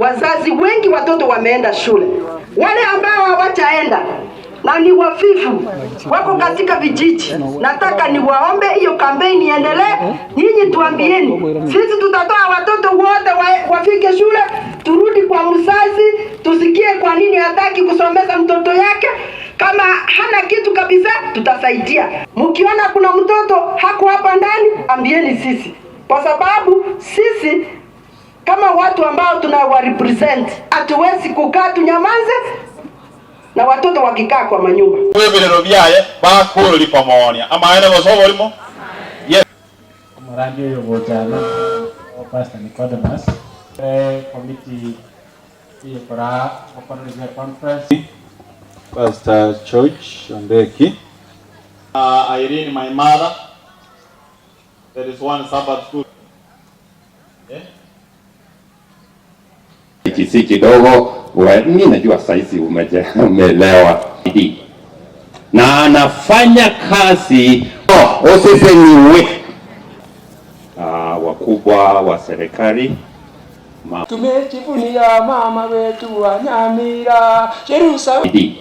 Wazazi wengi watoto wameenda shule, wale ambao hawajaenda na ni wafifu wako katika vijiji, nataka niwaombe hiyo kampeni iendelee. Nyinyi tuambieni, sisi tutatoa watoto wote wafike shule, turudi kwa mzazi, tusikie kwa nini hataki kusomeza mtoto yake. Kama hana kitu kabisa, tutasaidia. Mkiona kuna mtoto hako hapa ndani, ambieni sisi, kwa sababu sisi kama watu ambao tunawa represent hatuwezi kukaa tunyamaze na watoto wakikaa kwa manyumba. Ebirero byaye bakurori komonia amaene gosoborimo. Omorandi oyo gochana o Pastor Nicodemus committee iyekora gokorerwa conference. Pastor George Ondeki. Irene, my mother, there is one Sabbath school. Yeah? Si kidogo, mi najua saizi umeelewa. Na anafanya kazi oseseniwe wakubwa wa serikali. Tumejivunia mama wetu wa Nyamira Jerusalem.